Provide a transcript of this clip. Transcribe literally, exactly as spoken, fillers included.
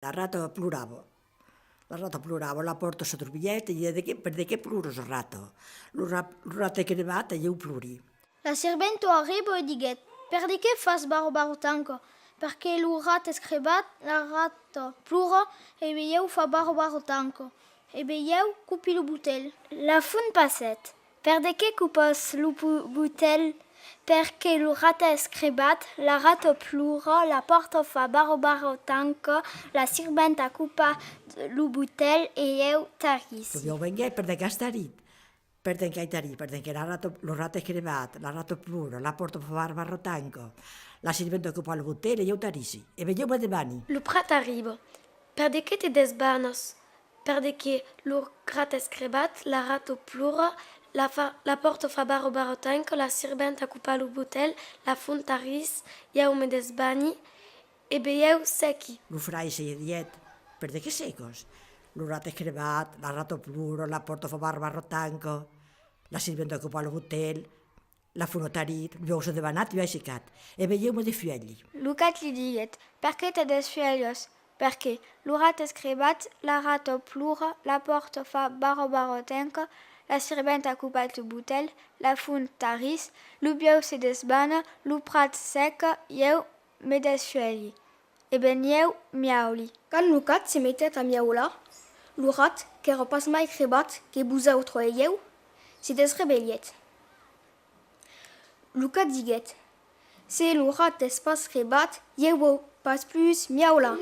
La rata plorava. La rata plorava, la pòrta se trobilhèt e diguèt: "De qué, per de qué ploras, rata?" Lo ra-, lo rat escrebat: "Ieu plori." La sirventa arriba e diguèt: "Per de qué fas barra barra tanca?" "Perque lo rat es crebat, la rata plora, e ben ieu fa barra barra tanca, e ben ieu copi lo botelh." La font passèt: "Per de qué copas lo bo-, botelh?" "Perque lo rat es crebat, la rata plora, la pòrta fa barra barra tanca, la sirventa copa lo botelh e ieu tarissi." Lo biòu venguèt: "Per de qué as tarit?" "Per de qué ai tarit? Per de qué la rata, lo rat es crebat, la rata plora, la pòrta fa barra barra tanca, la sirventa copa lo botelh e ieu tarissi, e ben ieu me desbani." Lo prat arriba: "Per de qué te desbanas?" "Per de qué lo rat es crebat, la rata plora, la fa-, la pòrta fa barra barra tanca, la sirventa copa lo botelh, la font tarís, ieu me desbani, e ben ieu sequi." Lo fraisse diguèt: "Per de qué secas?" "Lo rat es crebat, la rata plora, la pòrta fa barra barra tanca, la sirventa copa lo botelh, la font a tarit, lo biòu s'es desbanat, ieu ai secat, e ben ieu me desfuèlhi." Lo cat li diguèt: "Perqué te desfuèlhas?" "Perqué lo rat es crebat, la rata plora, la pòrta fa barra barra tanca, la sirventa copa lo botelh, la font tarís, lo biòu se desbana, lo prat seca, ieu me desfuèlhi, e ben ieu miauli." Quand lo cat se metèt a miaular, lo rat, qu'èra pas mai crebat que vosautres e ieu, se desrevelhèt. Lo cat diguèt: "Se lo rat es pas crebat, ieu vau pas plus miaular."